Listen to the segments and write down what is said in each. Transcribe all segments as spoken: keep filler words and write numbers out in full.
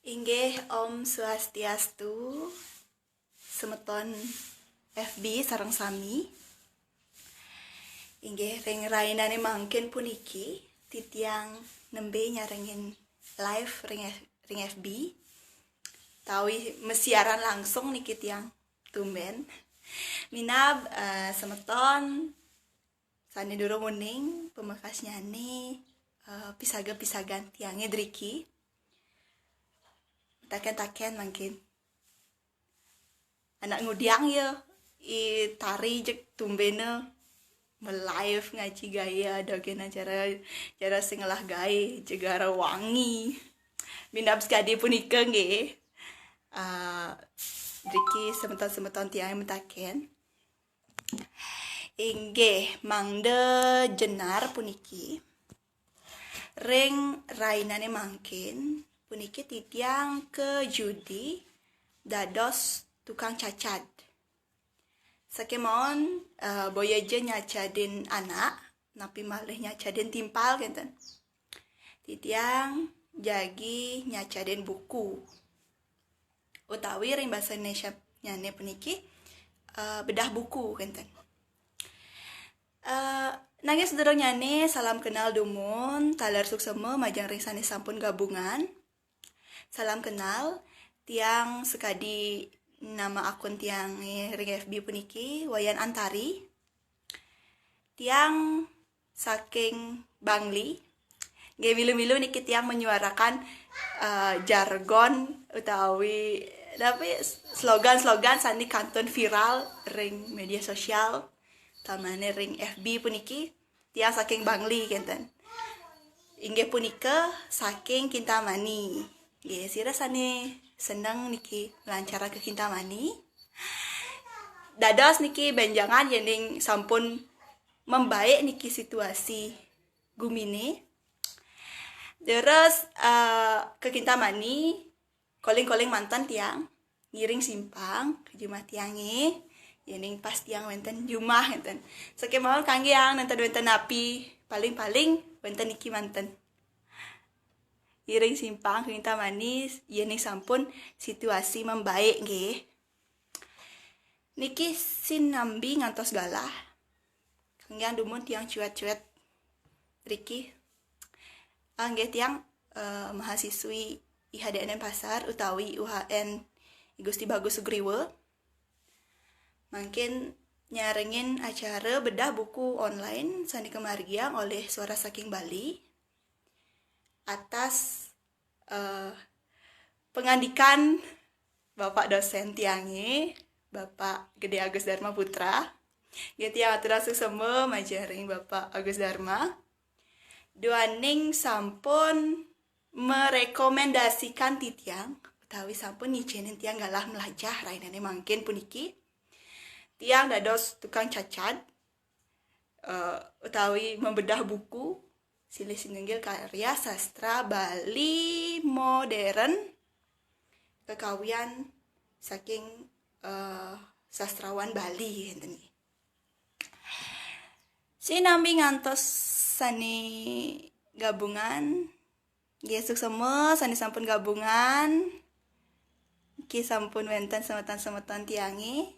Inggih, Om Swastiastu, semeton F B sareng sami. Inggih, ring rainane mangkin puniki titiang nembe nyarengin live ring F-, ring F B. Tawi mesiaran langsung niki tiang tumben. Minab, eh, semeton sane durung uning pamekasnyane, eh, pisaga-pisagan tiange driki. Taken-taken mangkin. Anak ngudiang ya, i tari jeg tumbena melive ngaji gaya dogen acara, acara sing ngelah gae jegara wangi. Minab sekadi punika nggih. Eh, driki semeton-semeton tiang mentaken. Inggih, mangda jenar puniki. Ring rainane mangkin, puniki titiang kajudi dados tukang cacad. Sakemawon, eh, boya ja nyacadin anak, napi malih nyacadin timpal kenten. Titiang jagi nyacadin buku. Utawi ring basa Indonesia nyane puniki, eh, bedah buku kenten. Eh, nanging sadurungnyane salam kenal dumun, taler suksema majeng ring sane sampun gabungan. Salam kenal, tiang sakadi nama akun tiang ring F B puniki, Wayan Antari. Tiang saking Bangli. Nggih, milu-milu niki tiang menyuarakan, eh, jargon utawi, tapi slogan-slogan sane kantun viral ring media sosial, utamane ring F B puniki, tiang saking Bangli kenten. Inggih punika saking Kintamani. Nggih, sira sane seneng niki lancaran ke Kintamani. Dados niki benjangan yening sampun membaik niki situasi gumine. Terus, eh, ke Kintamani, koling-koling manten tiang, ngiring simpang ke jumah tiange, yening pas tiang wenten jumah wenten. Sakemawon kangge ang nenten wenten napi, paling-paling wenten niki manten. Ngiring simpang ke Kintamani, yening sampun situasi membaik nggih. Niki sinambi ngantos galah. Kangge ang dumun tiang cuet-cuet riki. Inggih tiang, eh, mahasiswi I H D N N Pasar utawi U H N I Gusti Bagus Sugriwa. Mangkin nyarengin acara bedah buku online sane kamargiang oleh Suara Saking Bali atas, eh, pengandikan Bapak dosen tiange, Bapak Gede Agus Dharma Putra. Nggih tiang aturang suksema majeng ring Bapak Agus Dharma. Duaning sampun merekomendasikan titiang utawi sampun ngicenin tiang galah melajah rainane mangkin puniki. Tiang dados tukang cacad, eh, utawi membedah buku silih sinunggil karya sastra Bali modern kekawian saking, eh, sastrawan Bali ngenten nggih. Sinambi ngantos sane gabungan, nggih suksema sane sampun gabungan. Niki sampun wenten semeton-semeton tiange.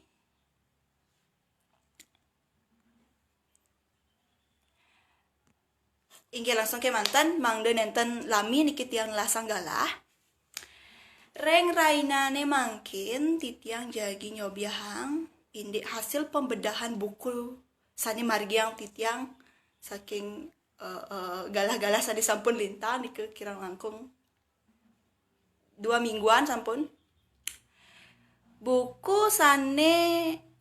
Inggih langsung kemanten, mangda nenten lami niki tiang nelasang galah. Ring rainane mangkin titiang jagi nyobiahang indik hasil pembedahan buku sane margiang titiang saking, eh, eh, galah-galah sane sampun lintang nika kirang langkung dua mingguan sampun. Buku sane,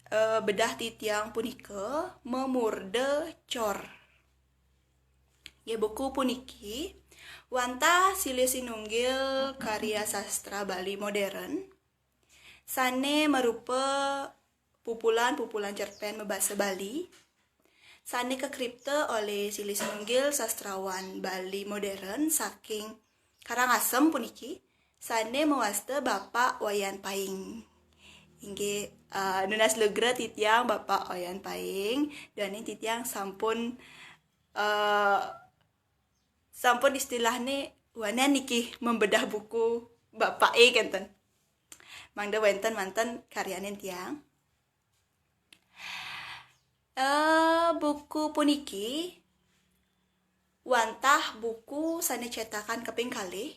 eh, bedah titiang punika mamurda Cor. Nggih, buku puniki wantah silih sinunggil karya sastra Bali modern sane marupa pupulan-pupulan cerpen mabasa Bali sane kakripta olih silih sinunggil sastrawan Bali modern saking Karangasem puniki, sane mawasta Bapak Wayan Paing. Inggih, eh, nunas lugra titiang Bapak Wayan Paing, duaning titiang sampun, eh, sampun istilahne wanen niki membedah buku bapake kenten. Mangda wenten manten karyanin tiang. Eh, buku puniki wantah buku sane cetakan kaping kalih.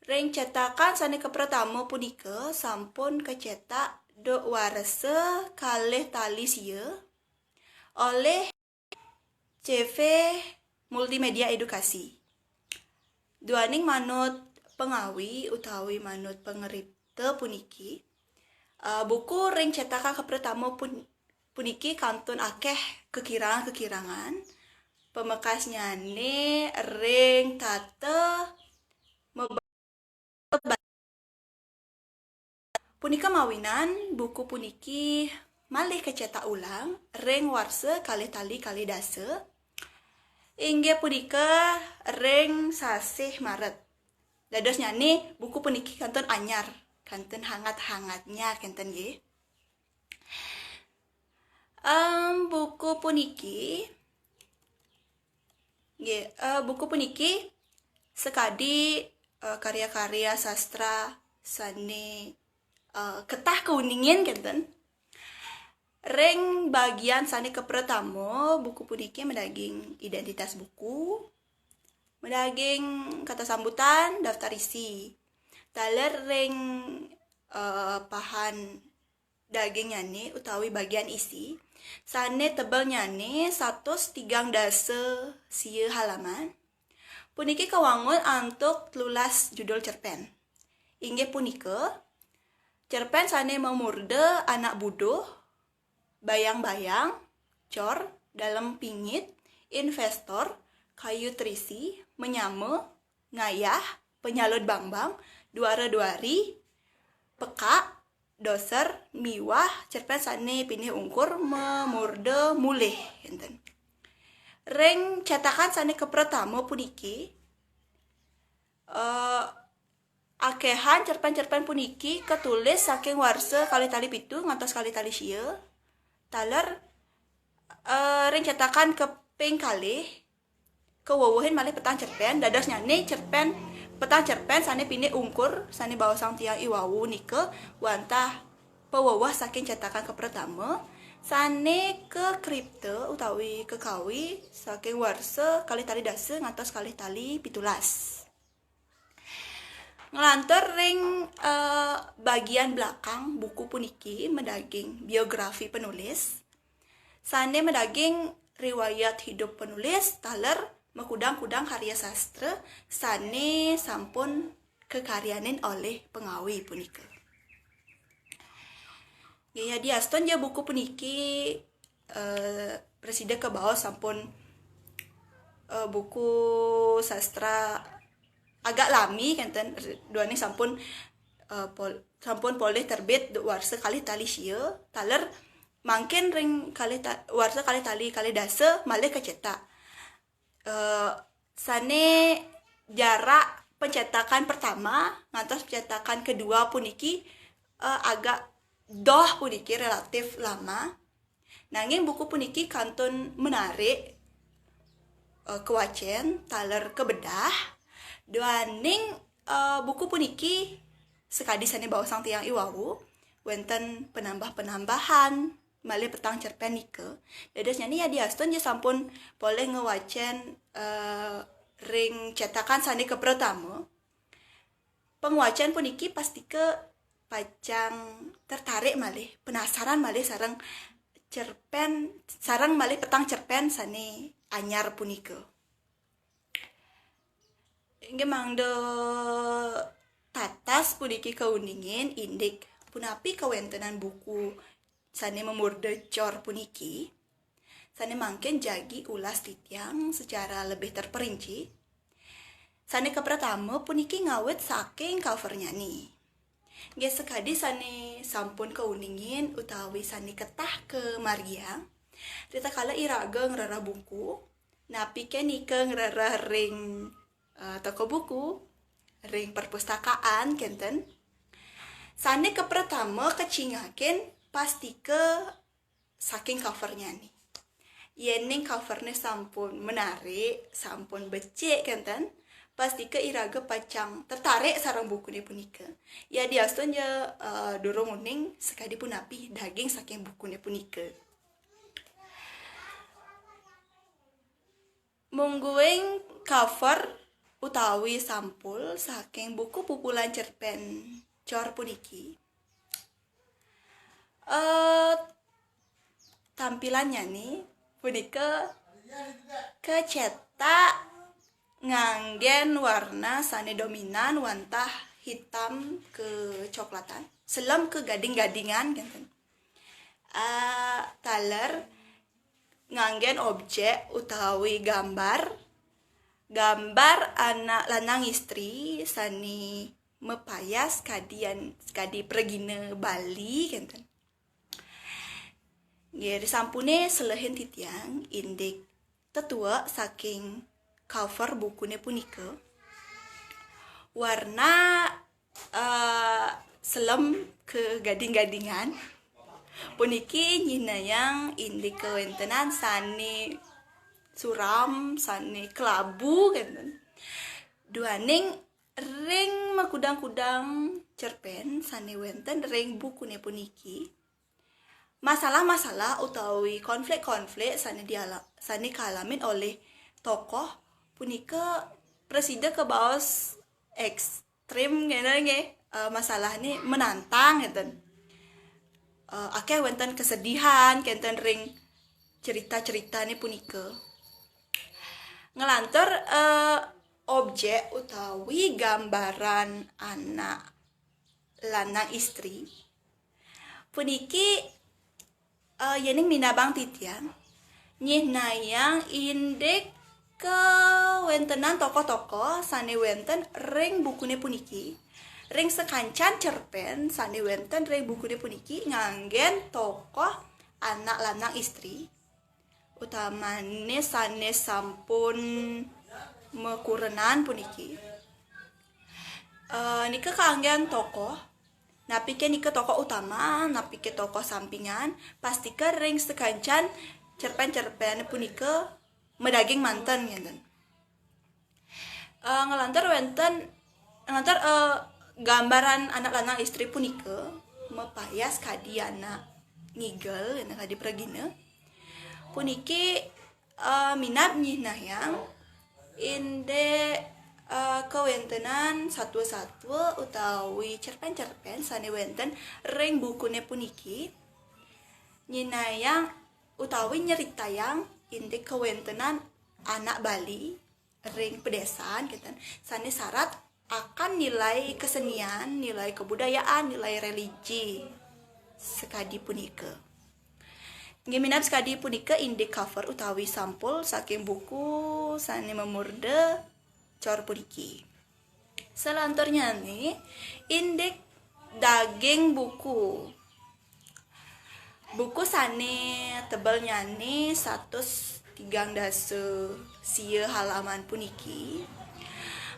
Ring cetakan sane kapratama punika sampun kacetak duk warsa kalih tali sia olih C V Multimedia Edukasi. Duaning manut pangawi utawi manut pangripta puniki, eh, buku ring cetakan kapratama pun-, puniki kantun akeh kakirangan-kakirangan, pamekasnyane ring tata meba-, punika mawinan buku puniki malih kacetak ulang ring warsa kalih tali kalih dasa, inggih punika ring sasih Maret. Dadosnyane buku puniki kantun anyar, kantun hangat-hangatnya kenten nggih. Em, buku puniki, nggih, eh, buku puniki sakadi, eh, karya-karya sastra sane, eh, ketah kauningin kenten. Ring bagian sane kapratama, buku puniki madaging identitas buku, madaging kata sambutan, daftar isi. Taler ring, eh, pahan dagingnyane utawi bagian isi, sane tebelnyane satus tigang dasa sia halaman. Puniki kawangun antuk telulas judul cerpen. Inggih punika, cerpen sane mamurda Anak Buduh, Bayang-bayang, Cor, Dalem Pingit, Investor, Kayu Trisi, Menyama, Ngayah, Penyalud Bangbang, Duara-duari, Pekak, Doser, miwah cerpen sane pinih ungkur mamurda Mulih, enten. Ring cetakan sane kapratama puniki, eh, akehan cerpen-cerpen puniki katulis saking warsa kalih tali pitu ngantos kalih tali sia. Taler, eh, ring cetakan kaping kalih, kawewehin malih petang cerpen, dadosnyane cerpen, petang cerpen sane pinih ungkur, sane baosang tiang iwau nika, wantah paweweh saking cetakan kapratama, sane kakripta utawi kakawi saking warsa kalih tali dasa ngantos kalih tali pitulas. Nglantur ring, eh, bagian belakang buku puniki madaging biografi penulis, sane madaging riwayat hidup penulis, taler makudang-kudang karya sastra sane sampun kakaryanin olih pangawi punika. Nggih, yadiastun ja buku puniki, eh, prasida kabaos sampun, eh, buku sastra agak lami kenten, duaning sampun, eh, pol-, sampun polih terbit duk warsa kalih tali sia, taler mangkin ring kalih ta-, warsa kalih tali kalih dasa malih kacetak. Eh, sane jarak pencetakan pertama ngantos pencetakan kedua puniki, eh, agak doh puniki relatif lama. Nanging buku puniki kantun menarik, eh, kawacen, taler kabedah. Duaning, eh, buku puniki sakadi sane baosang tiang iwau, wenten penambah-penambahan malih petang cerpen nika. Dadosnyane yadiastun ja sampun polih ngwacen, eh, ring cetakan sane kapratama, pangwacen puniki pastika pacang tertarik malih, penasaran malih sareng cerpen, sareng malih petang cerpen sane anyar punika. Inggih mangda tatas puniki kauningin indik punapi kawentenan buku sane mamurda Cor puniki, sane mangkin jagi ulas titiang secara lebih terperinci. Sane kapratama puniki ngawit saking covernyane. Nggih sakadi sane sampun kauningin utawi sane ketah kamargiang, ritatkala iraga ngrereh buku, napi ke nika ngrereh ring, eh, toko buku, ring perpustakaan, kenten. Sane kapratama kacingakin pastika saking covernyane. Yening coverne sampun menarik, sampun becik kenten, Pastika iraga pacang tertarik sareng bukune punika. Yadiastun ja, eh, durung uning sakadi punapi daging saking bukune punika. Mungguing cover utawi sampul saking buku pupulan cerpen Cor puniki. Eh, tampilannya nih punika kecetak nganggen warna sane dominan wantah hitam kecoklatan, selem kegading-gadingan, kenten. Eh, taler nganggen objek utawi gambar, gambar anak lanang istri sane mapayas kadi an-, kadi pragina Bali, kenten. Nggih, risampune selehin titiang indik tetuek saking cover bukune punika. Warna, eh, selem kegading-gadingan. Puniki nyihnayang indik kawentenan sane suram, sane kelabu, kenten. Duaning ring makudang-kudang cerpen sane wenten ring bukune puniki, masalah-masalah utawi konflik-konflik sane diala-, sane kaalamin olih tokoh punika prasida kabaos ekstrim, ngene nggih. Eh, masalahne menantang, ngeten. Eh, akeh wenten kesedihan kenten ring cerita-ceritane punika. Nglantur, eh, objek utawi gambaran anak lanang istri puniki, eh, yening minabang titiang nyihnayang indik kawentenan tokoh-tokoh sane wenten ring bukune puniki. Ring sakancan cerpen sane wenten ring bukune puniki nganggen tokoh anak lanang istri, utamane sane sampun makurenan puniki. Eh, nika kanggen tokoh, napike nika tokoh utama, napike tokoh sampingan, pastika ring sakancan cerpen-cerpen punika madaging manten, ngenten. Eh, nglantur wenten, nglantur, eh, gambaran anak lanang istri punika mapayas kadi anak ngigel, anak kadi pragina. Puniki, eh, minab nyihnayang indik, eh, kawentenan satua-satua utawi cerpen-cerpen sane wenten ring bukune puniki, nyihnayang utawi nyeritayang indik kawentenan anak Bali ring pedesaan, kenten, sane sarat akan nilai kesenian, nilai kebudayaan, nilai religi sakadi punika. Nggih, minab sakadi punika indik cover utawi sampul saking buku sane mamurda Cor puniki. Salanturnyane indik daging buku. Buku sane tebelnyane satus tigang dasa sia halaman puniki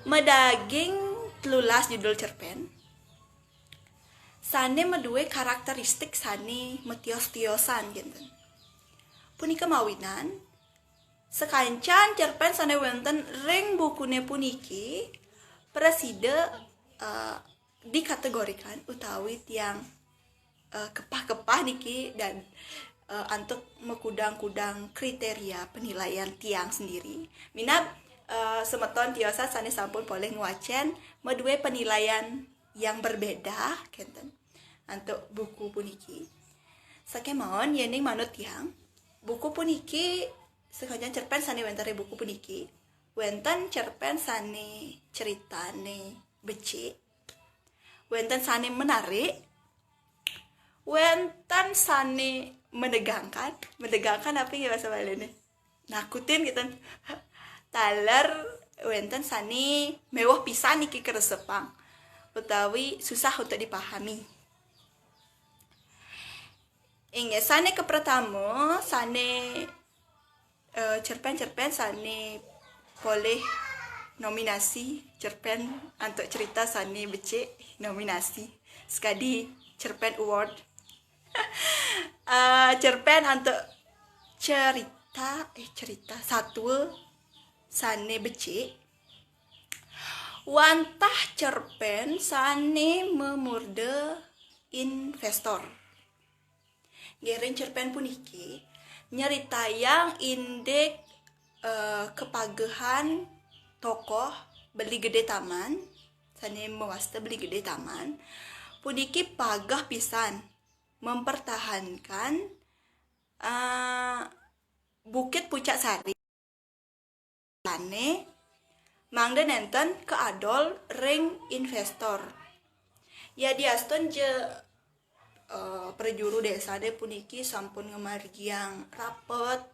madaging telulas judul cerpen sane madue karakteristik sane matios-tiosan, kenten. Punika mawinan sakancan cerpen sane wenten ring bukune puniki prasida, eh, dikategorikan utawi tiang, eh, kepah-kepah niki dan, eh, antuk makudang-kudang kriteria penilaian tiang sendiri. Minab, eh, semeton tiosan sane sampun polih ngwacen madue penilaian yang berbeda, kenten, antuk buku puniki. Sakemawon yening manut tiang, buku puniki, sakancan cerpen sane wenten ring buku puniki, wenten cerpen sane critane becik, wenten sane menarik, wenten sane menegangkan. Menegangkan apa nggih basa Baline? Nakutin, kenten. Taler wenten sane meweh pisan niki karesepang utawi susah untuk dipahami. Inggih, sane kapratama, sane, eh, cerpen-cerpen sane polih nominasi, cerpen antuk crita sane becik nominasi sakadi cerpen award. Eh, cerpen antuk cerita, eh, cerita satua sane becik Wantah cerpen sane memurde investor. Nggih, ring cerpen puniki nyeritayang indik eh, kepagehan tokoh Beli Gede Taman, sane mawasta Beli Gede Taman. Puniki pageh pisan mempertahankan eh, Bukit Puncak Sari, sane mangda nenten kaadol ring investor. Yadiastun ja eh, prajuru desane puniki sampun ngamargiang rapet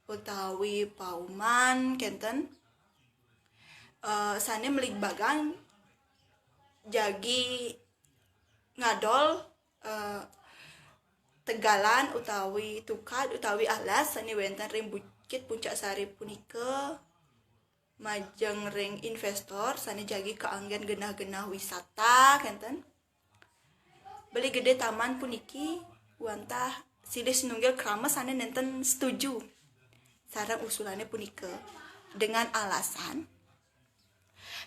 utawi pauman kenten, eh, sane maligbagang jagi ngadol eh, tegalan utawi tukad utawi alas sane wenten ring Bukit Puncak Sari punika majeng ring investor sane jagi kaanggen genah-genah wisata kenten. Beli Gede Taman puniki wantah silih sinunggil krama sane nenten setuju sareng usulane punika dengan alasan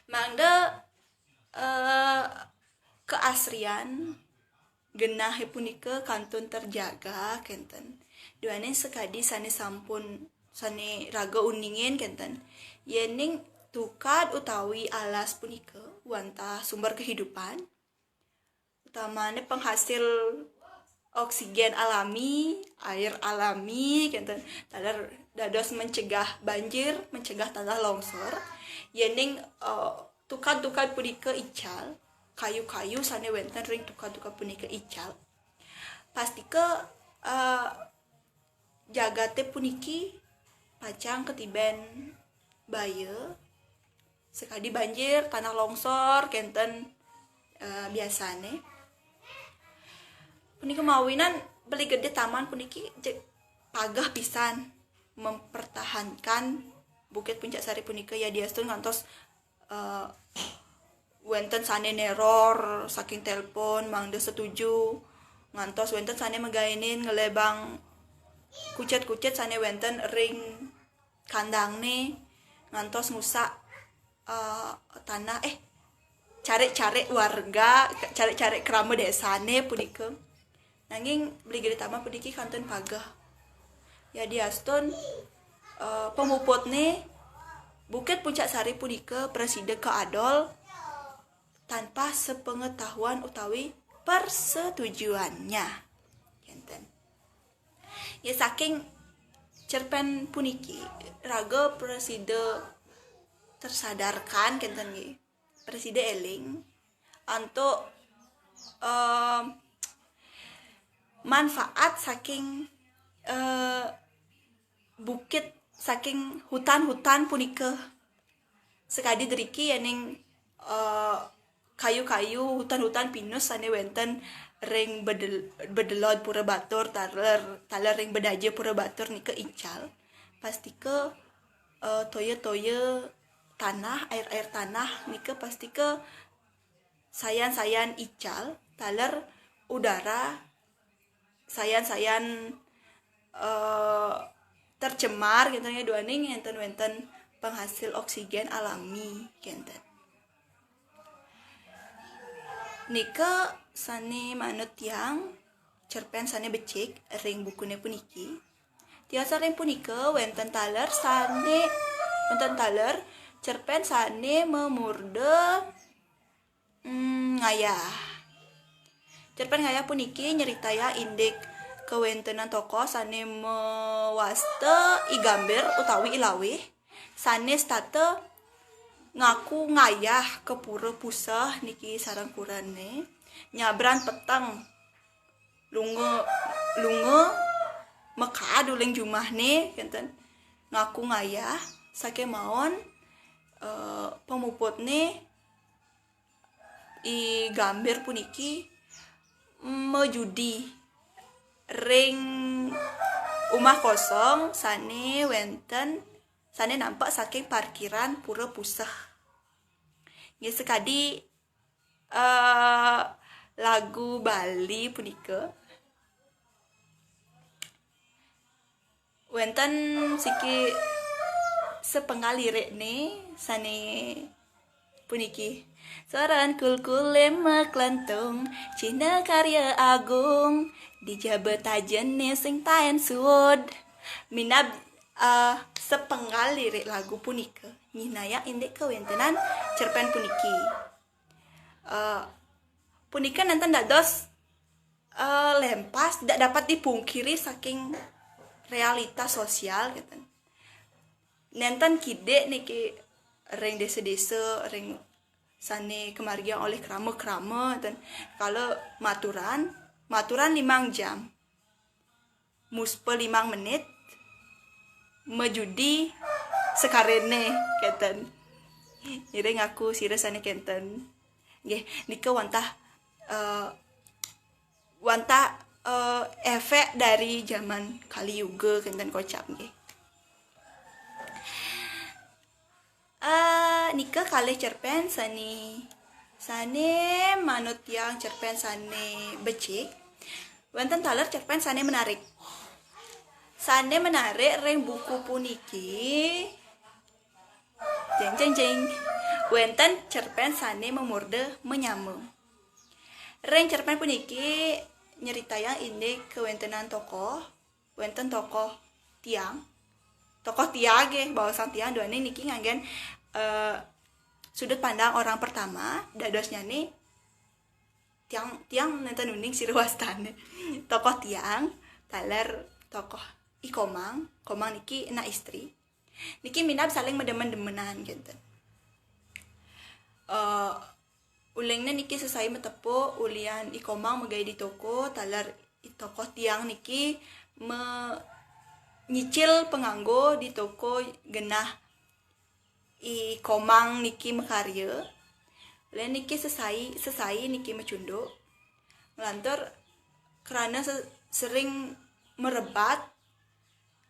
mangda eh, keasrian genahe punika kantun terjaga kenten. Duaning sakadi sane sampun sane raga uningin kenten. Yening tukad utawi alas punika wantah sumber kehidupan, utamane penghasil oksigen alami, air alami kenten. Taler dados mencegah banjir, mencegah tanah longsor. Yening eh, tukad-tukad punika ical, kayu-kayu sane wenten ring tukad-tukad punika ical, pastika eh, jagate puniki pacang katiben baya sakadi banjir, tanah longsor kenten eh, biasane. Punika mawinan Beli Gede Taman puniki je- pageh pisan mempertahankan Bukit Puncak Sari punika yadiastun ngantos eh, wenten sane neror saking telepon mangda setuju, ngantos wenten sane magaenin ngelebang kucet-kucet sane wenten ring kandangne, ngantos ngusak eh, tanah eh carik-carik warga, carik-carik krama desane punika. Nanging Beli Gede Taman puniki kantun pageh. Yadiastun eh, pamuputne Bukit Puncak Sari punika prasida kaadol tanpa sepengetahuan utawi persetujuannya. Kenten. Ya saking cerpen puniki raga prasida tersadarkan kenten nggih. Prasida eling antuk eh, manfaat saking eh, bukit saking hutan-hutan punika. Sakadi driki yening eh, kayu-kayu hutan-hutan pinus sane wenten ring bedel, bedelod pura batur taler taler ring bedaja pura batur nika ical. Pastika eh, toya-toya tanah, air-air tanah nika pastika sayan-sayan ical taler udara sayan-sayan eh, tercemar kenten ya duaning enten wenten penghasil oksigen alami kenten. Nika sane manut tiang cerpen sane becik ring bukune puniki. Tiasa ring punika wenten taler sane wenten taler cerpen sane memurda mm, ngayah. Cerpen ngayah puniki nyeritayang indik kawentenan tokoh sane mawasta I Gambir utawi I Lawih sane setata ngaku ngayah ka pura puseh niki sareng kurane nyabran peteng lunga lunga makaad uling jumahne kenten ngaku ngayah sakemaon eh, pamuputne I Gambir puniki majudi ring umah kosong sane wenten sane nampak saking parkiran pura puseh. Nggih sakadi eh, lagu Bali punika wenten siki sepenggal lirikne sane Puniki. Soran kulkule maklantung, cihna karya agung, dijaba tajene sing taen suud. Minab eh, sepenggal lirik lagu punika nyihnayang indik kawentenan cerpen puniki. Eh, punika nenten dados eh, lempas, tidak dapat dipungkiri saking realita sosial gitu. Nenten kidik niki ring desa-desa, ring sane kamargiang olih krama-krama ten. Kala maturan, maturan limang jam. Muspa limang menit, majudi sakarene kenten. Ngiring aku sira sane kenten. Nggih, nika wantah eh, wantah eh, efek dari zaman Kali Yuga kenten kocap nggih. Eh, nika kalih cerpen sane sane manut tiang cerpen sane becik. Wenten taler cerpen sane menarik. Sane menarik ring buku puniki. Jeng jeng jeng. Wenten cerpen sane mamurda Menyama. Ring cerpen puniki nyeritayang indik kawentenan tokoh, wenten tokoh tiang. Tokoh tiang nggih, baosang tiang duaning niki nganggen eh, sudut pandang orang pertama, dadosnyane tiang tiang nenten uning sira wastane. Tokoh tiang, taler tokoh I Komang, Komang niki anak istri. Niki minab saling mademen-demenan kenten. Eh, ulingne niki sesai matepuk ulian I Komang magae di toko, taler I tokoh tiang niki me nyicil panganggo di toko genah I Komang niki makarya. Ulian niki sesai, sesai niki macunduk. Nglantur krana se- sering merebat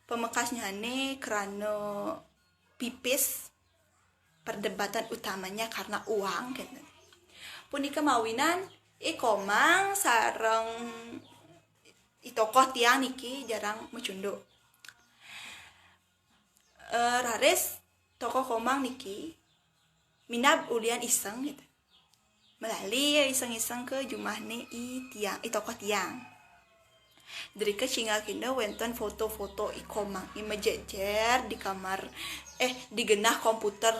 pamekasnyane krana pipis, perdebatan utamanya karena uang kenten. Punika mawinan I Komang sareng I tokoh tiang niki jarang macunduk. Eh, raris tokoh Komang niki minab ulian iseng gitu. Melali ya iseng-iseng ke jumahne I tiang, I tokoh tiang. Drika cingakina wenten foto-foto I Komang I majejer di kamar, eh, di genah komputer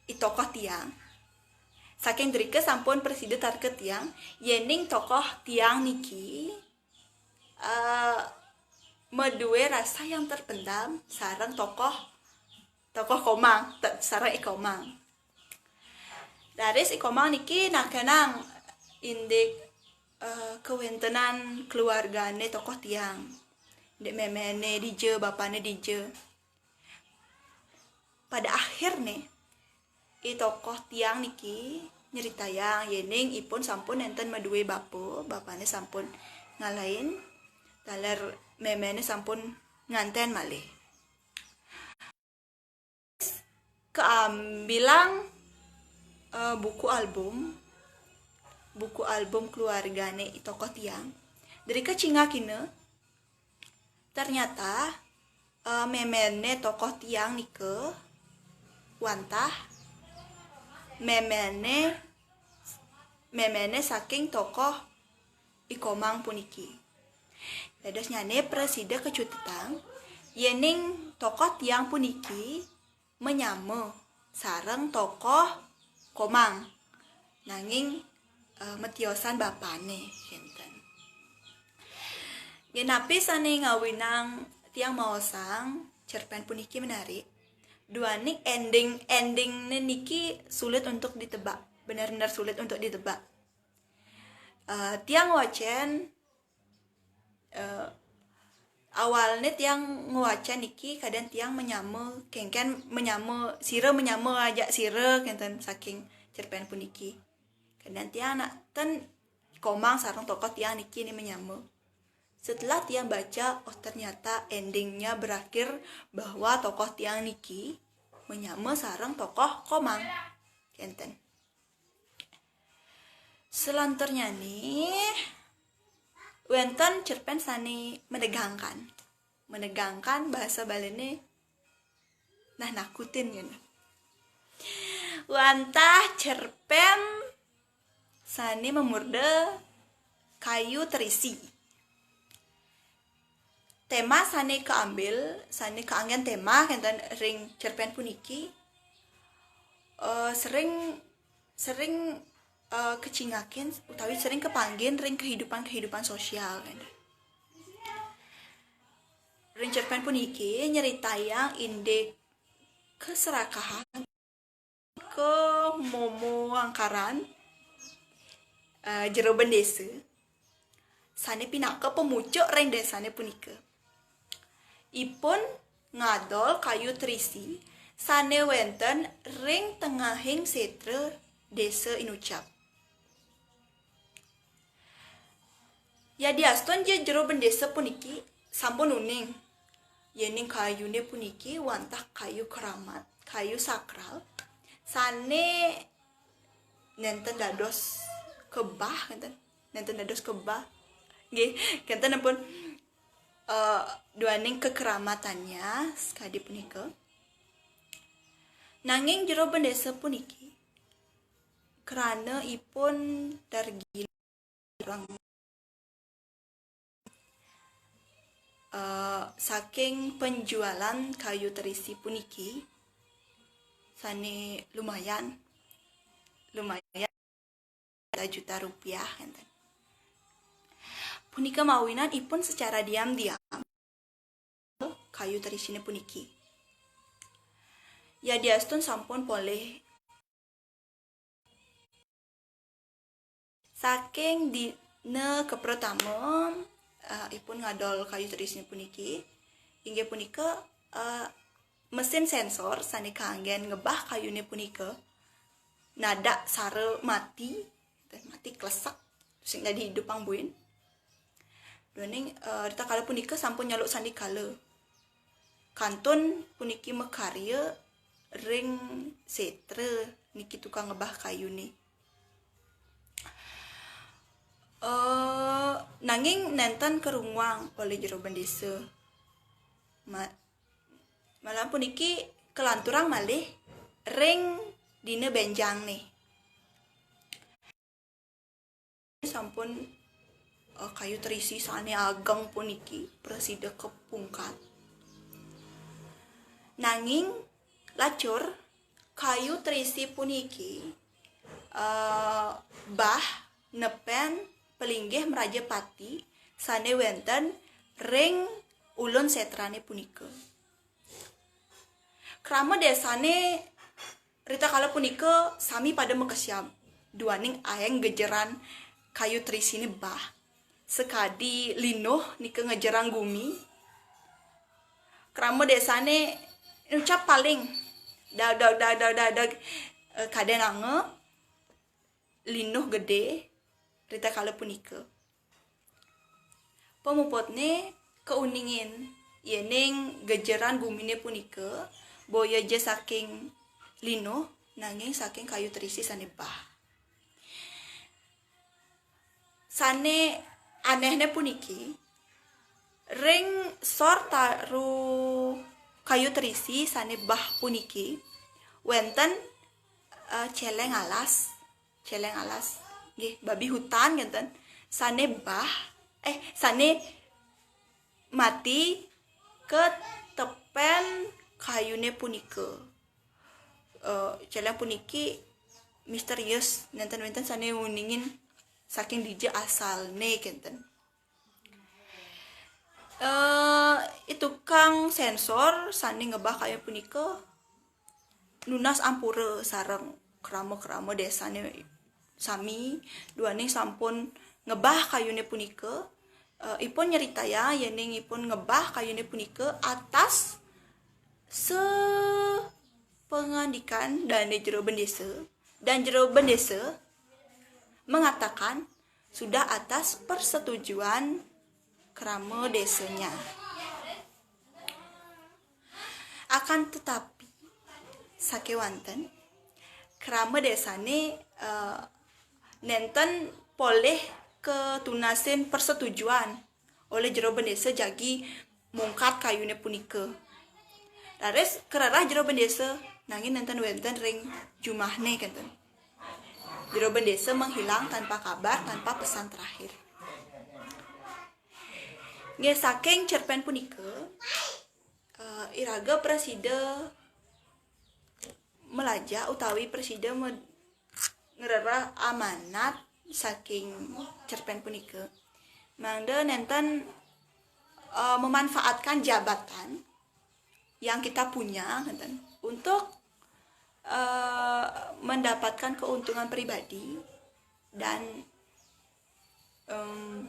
I tokoh tiang. Saking drika sampun prasida tarka tiang, yening tokoh tiang niki eh, madue rasa yang terpendam sareng tokoh tokoh Komang, te- sareng I Komang. Raris I Komang niki nakenang indik eh, kawentenan keluargane tokoh tiang. Indik memene dija, bapane dija. Pada akhirne, I tokoh tiang niki nyeritayang yening ipun sampun nenten madue bapa, bapane sampun ngalahin, taler memene sampun nganten malih. Kaambilang eh, buku album, buku album keluargane I tokoh tiang. Drika cingakina, ternyata eh, memene tokoh tiang nika wantah memene memene saking tokoh I Komang puniki. Dadosnyane prasida kacutetang yening tokoh tiang puniki manyama sareng tokoh Komang. Nanging eh, matiosan bapane kenten. Nggih, napi sane ngawinang tiang maosang cerpen puniki menarik? Duaning ending-endingne niki sulit untuk ditebak, benar-benar sulit untuk ditebak. Eh, tiang wacen eh, awalne tiang ngwacen niki keadaan tiang manyama kengken manyama sira manyama ajak sira kenten saking cerpen puniki. Keadaan tiang nak ten Komang sareng tokoh tiang niki ni manyama. Setelah tiang baca, oh ternyata endingnya berakhir bahwa tokoh tiang niki manyama sareng tokoh Komang. Kenten. Selanturnyane wenten cerpen sane menegangkan. Menegangkan bahasa Balene nah nakutin ngene. Wantah cerpen sane mamurda Kayu Terisi. Tema sane kaambil, sane kaanggen tema kenten ring cerpen puniki, eh, sering, sering, eh, kacingakin utawi sering kapanggih ring kehidupan-kehidupan sosial, kenten. Ring cerpen puniki nyeritayang indik keserakahan ke momo angkaran, eh, jero bendesa sane pinaka pamucuk ring desane punika. Ipun ngadol kayu terisi sane wenten ring tengahing setra desa inucap. Yadiastun ja jero bendesa puniki sampun uning, yening kayune puniki wantah kayu keramat, kayu sakral, sane nenten dados kebah, kenten, nenten dados kebah. Nggih, kenten ampun, eh, duaning kekeramatannya sakadi punika. Nanging jero bendesa puniki, krana ipun dargi eh, saking penjualan kayu terisi puniki, sane lumayan, lumayan juta-juta rupiah, kenten. Punika mawinan ipun secara diam-diam kayu terisine puniki. Yadiastun sampun polih. Saking dina kapratama, eh, ipun ngadol kayu terisine puniki, inggih punika, eh, mesin sensor sane kanggen ngebah kayune punika nadak sara mati, mati klesek, sing dadi idupang buin. Duaning, eh, ritatkala punika sampun nyaluk sandikala. Kantun puniki makarya ring setra niki tukang ngebah kayune. Eh, nanging nenten karunguang olih jero bendesa. Ma-, malah puniki kalanturang malih ring dina benjangne. Sampun, eh, kayu terisi sane ageng puniki prasida kapungkat. Nanging lacur kayu terisi puniki, eh, bah nepen palinggih mrajapati sane wenten ring ulun setrane punika. Krama desane ritakala punika sami pada makesiab, duaning aeng ngejeran kayu terisine bah. Sakadi linuh nika ngejerang gumi. Krama desane nucap paling, dag, dag, dag, dag, dag, dag, eh, kadenanga linuh gede ritakala punika. Pamuputne kauningin yening gejeran gumine punika boya ja saking linuh, nanging saking kayu terisi sane bah. Sane anehne puniki, ring sor taru kayu terisi sane bah puniki, wenten, eh, celeng alas, celeng alas, nggih, babi hutan ngenten, sane bah, eh, sane mati ketepen kayune punika. Eh, celeng puniki misterius, nenten wenten sane nguningin saking dija asalne kenten. Eh, i tukang sensor sane ngebah kayu punika nunas ampura sareng krama-krama desane sami, duaning sampun ngebah kayune punika. Eh, ipun nyeritayang yening ipun ngebah kayune punika atas sepangandikan dane jero bendesa, dan jero bendesa mengatakan sudah atas persetujuan krama desanya. Akan tetapi, sakewanten, krama desane, eh, nenten polih katunasin persetujuan olih jero bendesa jagi mungkat kayune punika. Raris karereh jero bendesa nanging nénten wénten ring jumahné kénten. Jero bendésa menghilang tanpa kabar, tanpa pesan terakhir. Nggih, saking cerpén punika, eh, iraga prasida melajah utawi prasida me-, ngrereh amanat saking cerpén punika. Mangda nénten, eh, memanfaatkan jabatan yang kita punya, ngénten, untuk, eh, mendapatkan keuntungan pribadi dan, em,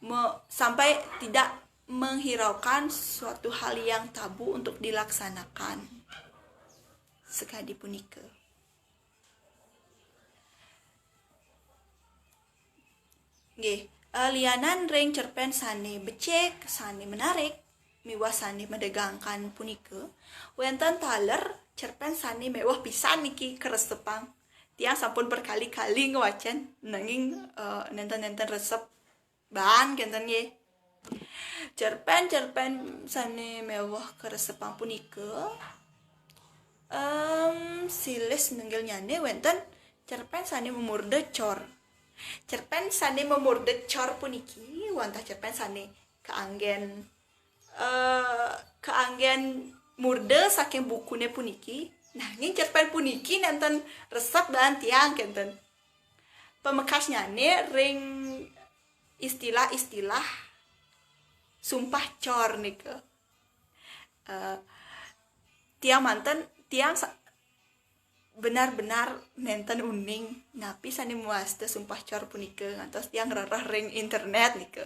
me-, sampai tidak menghiraukan suatu hal yang tabu untuk dilaksanakan. Sakadi punika. Nggih, eh, lianan ring cerpén sané becik, sané menarik, miwah sané medegangkan punika, wénten taler cerpén sané méweh pisan niki karesepang. Tiang sampun berkali-kali ngwacén, nanging, eh, nénten-nénten resep baan kénten nggih. Cerpén-cerpén sané méweh karesepang punika, em, silih sinunggilnyané wénten cerpén sané mamurda cor. Cerpén sané mamurda cor puniki wantah cerpén sané kaanggén, eh, kaanggén murda saking bukuné puniki. Nanging cerpén puniki nénten resep baan tiang kénten. Pamekasnyané ring istilah-istilah sumpah cor nika. Eh, tiang manten, tiang sa-, benar-benar nénten uning napi sané mawasta sumpah cor punika ngantos tiang ngrereh ring internet nika.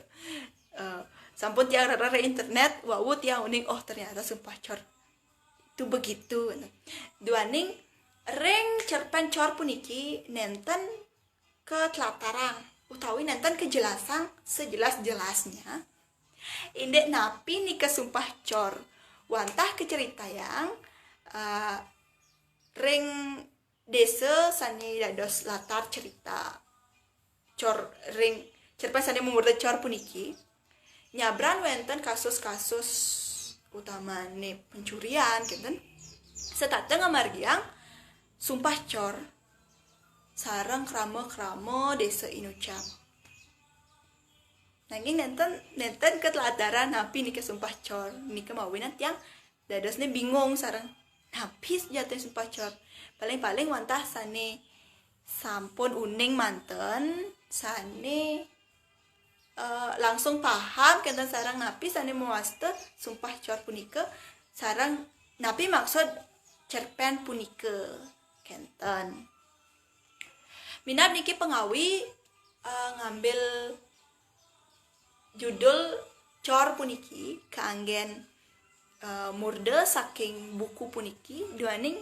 Eh, sampun tiang ngrereh ring internet, wau tiang uning, "Oh, ternyata sumpah cor itu begitu." Duaning ring cerpén cor puniki nénten katlatarang utawi nénten kajelasang sejelas-jelasnya indik napi nika sumpah cor. Wantah kacritayang, eh, ring désa sané dados latar cerita cor ring cerpén sané mamurda cor puniki, nyabran wénten kasus-kasus utamané pencurian, kénten, setata ngamargiang sumpah cor sareng krama-krama désa inucap. Nanging nénten, nénten katlataran napi nika sumpah cor, nika mawinan tiang dadosné bingung sareng napi sujatiné sumpah cor. Paling-paling wantah sané sampun uning manten, sané, eh, langsung paham kénten sareng napi sané mawasta sumpah cor punika, sareng napi maksud cerpén punika kénten. Minab niki pangawi, eh, ngambil judul cor puniki kaanggén, eh, murda saking buku puniki, duaning,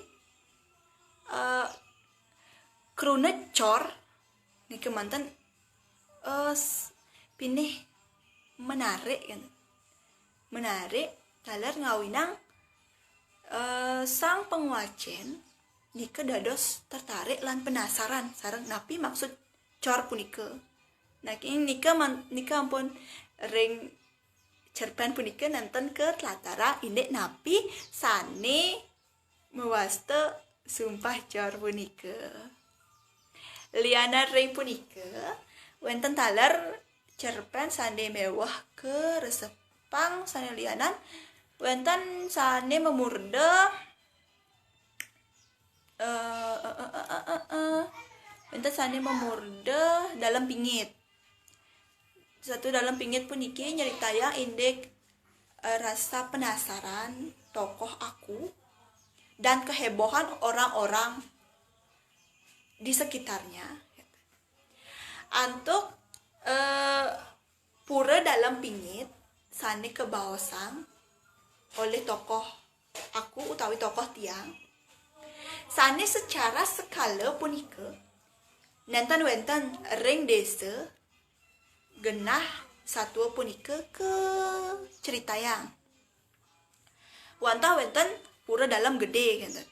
eh, kruna cor nika manten, eh, s-, pinih menarik kan. Menarik, taler ngawinang, eh, sang pangwacén nika dados tertarik lan penasaran sareng napi maksud cor punika. Nanging nika man-, nika ampun ring cerpén punika nénten katlataran indik napi sané mawasta sumpah cor punika. Lianan ring punika, wénten taler cerpén sané méweh karesepang sané lianan, wénten sané mamurda, eh, eh, eh, eh, eh, eh, eh. Wénten sané mamurda Dalem Pingit. Satu Dalem Pingit puniki nyritayang indik, eh, rasa penasaran tokoh aku dan kehebohan orang-orang di sekitarnya. Antuk, eh, pura Dalem Pingit sané kabaosang olih tokoh aku utawi tokoh tiang, sané secara skala punika nénten wénten ring désa genah satua punika kacritayang. Wantah wénten pura Dalem Gedé kénten.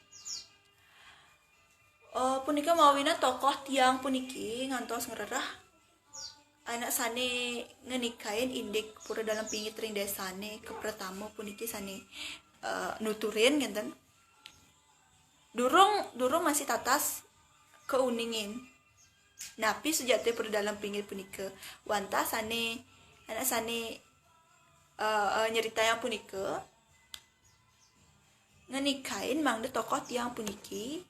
Eh, punika mawinan tokoh tiang puniki ngantos ngrereh anak sané ngenikain indik pura Dalem Pingit ring désané kapratama puniki sané, eh, nuturin kénten. Durung durung masih tatas keuningin. Napi sujate pura dalem pingit punika? Wantah sane, anak sane, eh, eh, nyeritayang punika ngenikain mangda tokoh tiang puniki,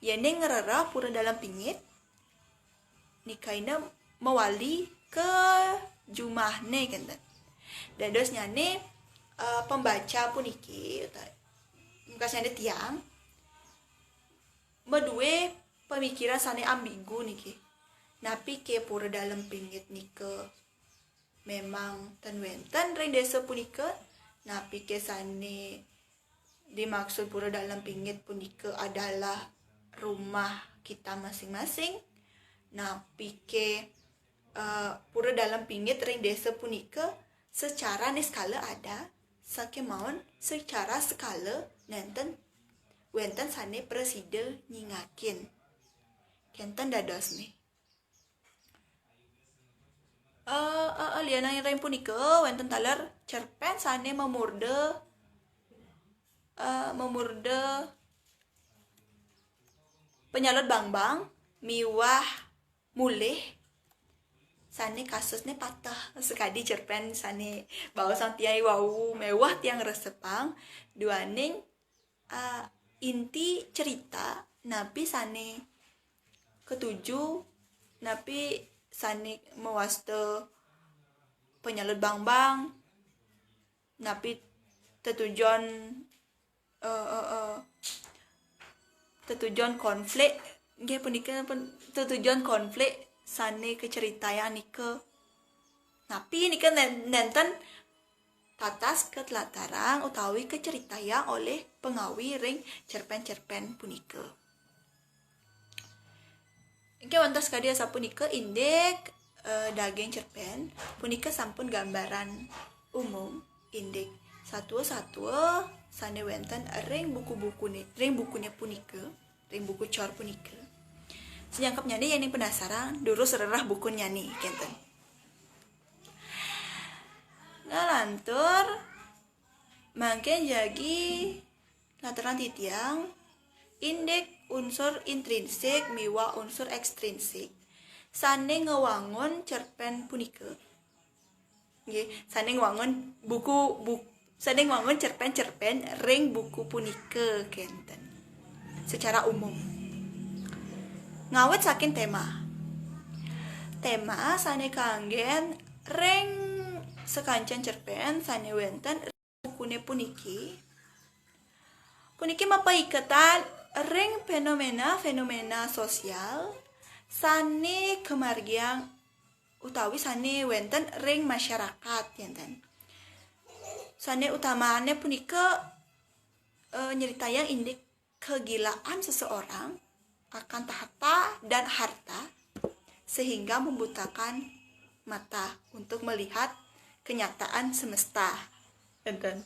yene ngrereh pura dalem pingit, nikaina mawali ka jumahne kenten. Dadosnyane, eh, pembaca puniki, uta-, mungkasnyane tiang, madue pamikiran sane ambigu niki. Napi ke pura dalem pingit nika memang ten wenten ring desa punika? Napi ke sane dimaksud pura dalem pingit punika adalah rumah kita masing-masing? Napi ke, eh, pura dalem pingit ring desa punika secara niskala ada, sakemaon secara sekala nenten, wenten sane prasida nyingakin? Kenten dadosne. Eh, eh, eh, lianan ring punika, wenten taler cerpen sane mamurda, eh, mamurda Penyalud Bangbang miwah Mulih sane kasusne pateh, sakadi cerpen sane baosang tiang wau miwah tiang resepang, duaning, eh, inti cerita napi sane katuju, napi sane mawasta Penyalud Bangbang, napi tetujon, eh, eh, eh, tetujon konflik, nggih punika pun tetujon konflik sane kaceritayang nika. Napi nika nen-, nenten tatas katlatarang utawi kaceritayang olih pangawi ring cerpen-cerpen punika. Nggih, wantah sakadi asapunika indik, eh, daging cerpen punika sampun gambaran umum indik satua-satua sane wenten ring buku-bukune, ring bukune punika, ring buku cor punika. Sanyangkepnyane yening penasaran, durus rereh bukunnyane, kenten. Ngalantur, mangkin jagi latarang titiang indik unsur intrinsik miwah unsur ekstrinsik sane ngwangun cerpen punika. Nggih, sane ngwangun buku, buk-, sane ngwangun cerpen-cerpen ring buku punika kenten. Secara umum. Ngawit saking tema. Tema sane kanggen ring sakancan cerpen sane wenten bukune puniki, puniki mapaiketan ring fenomena-fenomena sosial sane kamargiang utawi sane wenten ring masyarakat, kenten. Sane utamane punika, eh, nyeritayang indik kegilaan seseorang akan tahta dan harta, sehingga membutakan mata untuk melihat kenyataan semesta. Enten.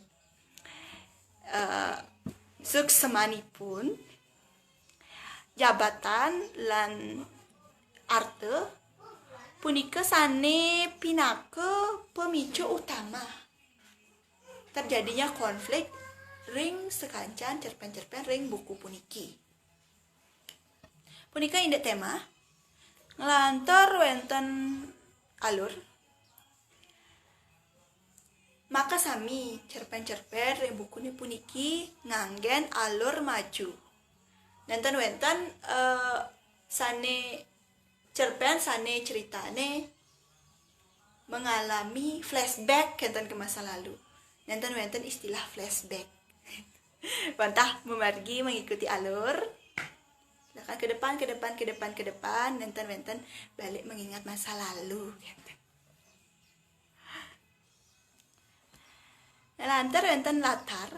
Eh, suksemanipun, jabatan lan arta punika sane pinaka pemicu utama terjadinya konflik ring sakancan cerpen-cerpen ring buku puniki. Punika indik tema, nglantur wenten alur. Makasami cerpen-cerpen ring bukune puniki nganggen alur maju. Nenten wenten, eh, sane cerpen sane ceritane mengalami flashback kenten ke masa lalu. Nenten wenten istilah flashback. Wantah mamargi mengikuti alur. Silakan ke depan, ke depan, ke depan, ke depan. Nenten wenten balik mengingat masa lalu. Nah, lantur wenten latar.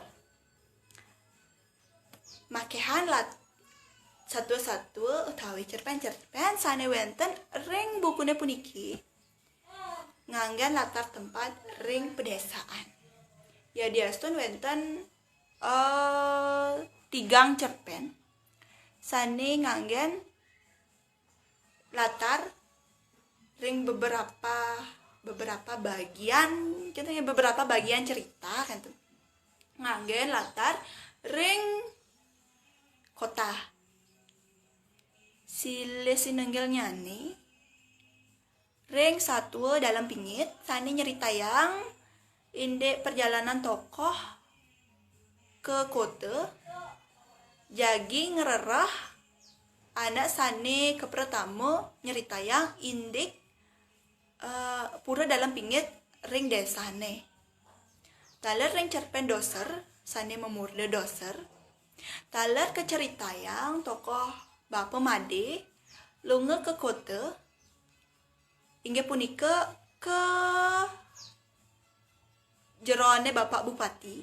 Makehan lat-, satua-satua utawi cerpen-cerpen sane wenten ring bukune puniki nganggen latar tempat ring pedesaan. Yadiastun wenten, eh, tigang cerpen sane nganggen latar ring beberapa, beberapa bagian, contohnya beberapa bagian cerita kan tuh. Nganggen latar ring kota. Silih sinunggilnyané ring satua Dalem Pingit sané nyritayang indik perjalanan tokoh ke kota, jagi ngrereh anak sané kapratama nyritayang indik eh, pura Dalem Pingit ring désané. Taler ring cerpén Doser, sané mamurda Doser. Taler kacritayang tokoh Bapa Madé lunga ka kota, inggih punika ka jeroné Bapak Bupati.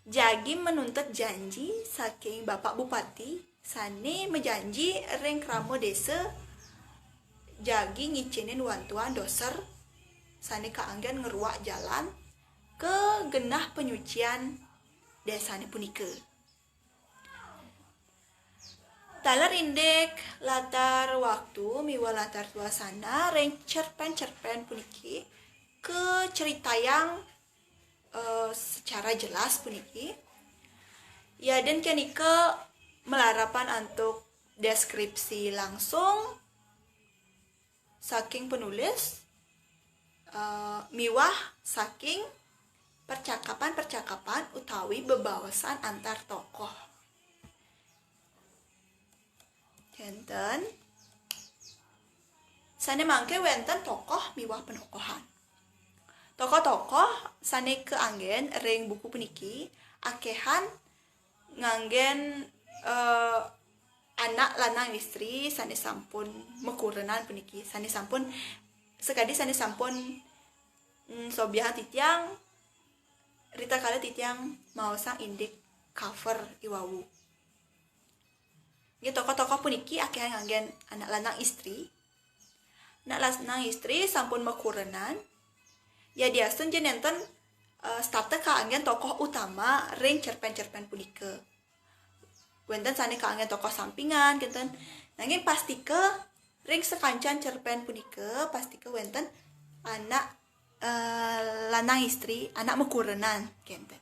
Jagi manuntut janji saking Bapak Bupati sané majanji ring krama désa, jagi ngicénin wantuan Doser sané kaanggén ngruak jalan ka genah panyucian désané punika. Taler indik latar waktu miwah latar suasana ring cerpén-cerpén puniki kacritayang eh, secara jelas puniki. Yadin kenika malarapan antuk deskripsi langsung saking penulis eh, miwah saking percakapan-percakapan utawi bebaosan antar tokoh. Kénten. Sané mangké wénten tokoh miwah panokohan. Tokoh-tokoh sané kaanggén ring buku puniki akéhan nganggén eh, anak lanang istri sané sampun makurenan puniki, sané sampun sakadi sané sampun mm, sobiahang titiang ritatkala titiang maosang indik cover iwau. Nggih, tokoh-tokoh puniki akéhan nganggén anak lanang istri. Anak lanang istri sampun makurenan. Yadiastun ja nénten eh, setata kaanggén tokoh utama ring cerpén-cerpén punika. Wénten sané kaanggén tokoh sampingan, kénten. Nanging pastika ring sakancan cerpén punika pastika wénten anak eh, lanang istri, anak makurenan, kénten.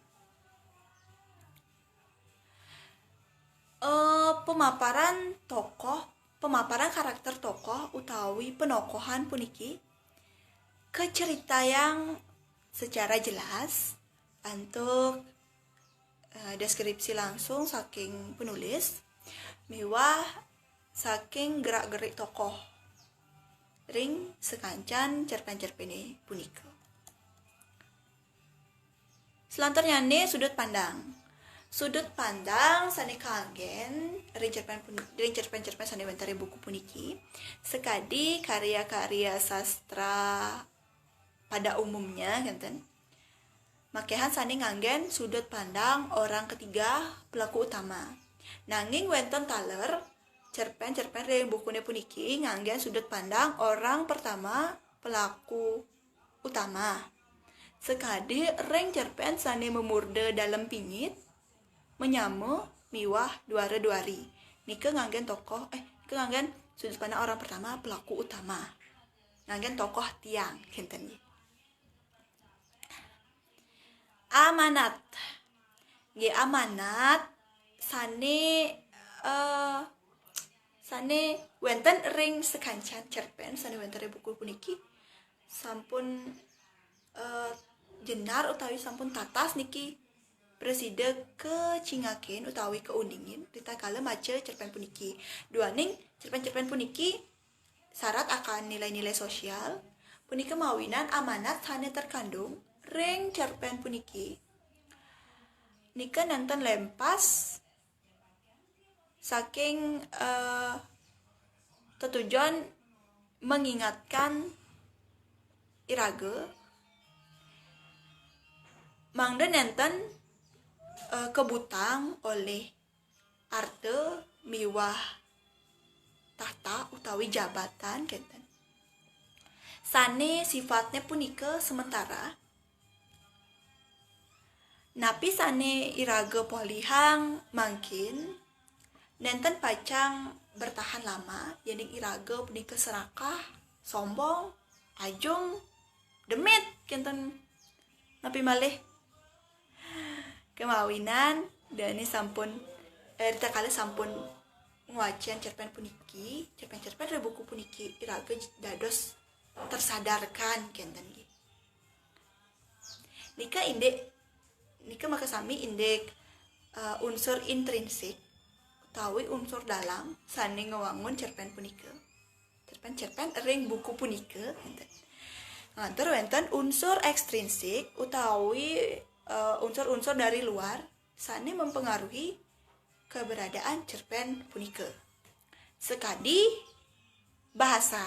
Eh, pemaparan tokoh, pemaparan karakter tokoh utawi panokohan puniki kacritayang secara jelas antuk eh, deskripsi langsung saking penulis miwah saking gerak-gerik tokoh ring sakancan cerpén-cerpéné punika. Selanturnyané sudut pandang. Sudut pandang sané kaanggén ring cerpén pun-, ring cerpén-cerpén sané wénten ring buku puniki sakadi karya-karya sastra pada umumnya, kénten. Makéhan sané nganggén sudut pandang orang ketiga pelaku utama. Nanging wénten taler cerpén-cerpén ring bukuné puniki nganggén sudut pandang orang pertama pelaku utama. Sakadi ring cerpén sané mamurda Dalem Pingit, Manyama miwah Duara Duari. Nika nganggén tokoh, eh, nika nganggén sudut pandang orang pertama pelaku utama. Nganggén tokoh tiang, kénten nggih. Amanat. Nggih, amanat sané eh, sané wénten ring sakancan cerpén sané wénten ring buku puniki sampun eh, jenar utawi sampun tatas niki prasida kacingakin utawi kauningin ritatkala maca cerpén puniki. Duaning cerpén-cerpén puniki sarat akan nilai-nilai sosial, punika mawinan amanat sané terkandung ring cerpén puniki nika nénten lempas saking eh, tetujon mengingatkan iraga mangda nénten eh, kebutang olih arta miwah tahta utawi jabatan, kénten. Sané sifatné punika sementara. Napi sané iraga polihang mangkin nénten pacang bertahan lama, yéning iraga punika serakah, sombong, ajung, demit, kénten. Napi malih? Kemawinan dané sampun Rita kala sampun ngwacén cerpén puniki, cerpén-cerpén ring buku puniki iraga dados tersadarkan kénten nggih. Nika indik, nika makasami indik, eh, unsur intrinsik utawi unsur dalam sané ngwangun cerpén punika. Cerpén-cerpén ring buku punika, kénten. Ngantos wénten unsur ekstrinsik utawi, eh, unsur-unsur dari luar sané mempengaruhi keberadaan cerpén punika. Sakadi bahasa.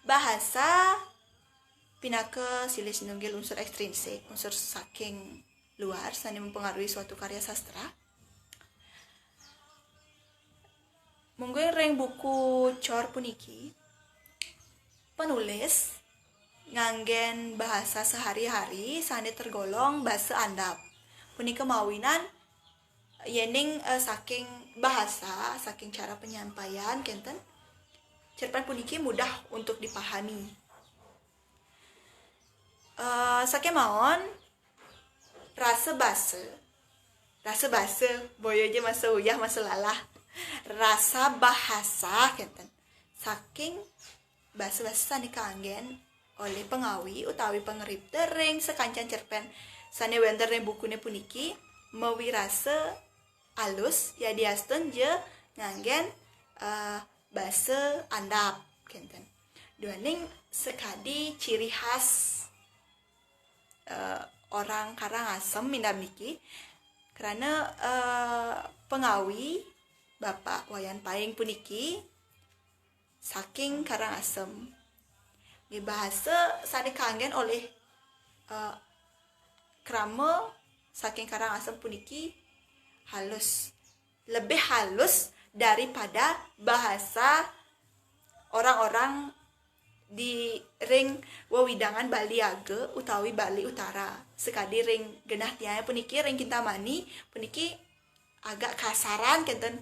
Bahasa pinaka silih sinunggil unsur ekstrinsik, unsur saking luar sané mempengaruhi suatu karya sastra. Mungguing ring buku cor puniki, penulis nganggén bahasa sehari-hari sané tergolong basa andap. Punika mawinan yéning, eh, saking bahasa, saking cara penyampaian, kénten, cerpén puniki mudah untuk dipahami. Eh, sakémaon rasa basa, rasa basa, boya ja masa uyah, masa lalah. Rasa bahasa, kénten, saking basa-basa sané kaanggén olih pengawi utawi pangripta ring sakancan cerpén sané wénten ring bukuné puniki mawirasa alus, yadiastun ja nganggén, eh, basa andap, kénten. Duaning sakadi ciri khas, eh, orang Karangasem minab niki, krana, eh, pengawi Bapak Wayan Paing puniki saking Karangasem. Nggih, bahasa sané kaanggén olih, eh, krama saking Karangasem puniki halus, lebih halus daripada bahasa orang-orang di ring wewidangan Bali Aga utawi Bali Utara. Sakadi ring genah tiangé puniki, ring Kintamani puniki agak kasaran, kénten.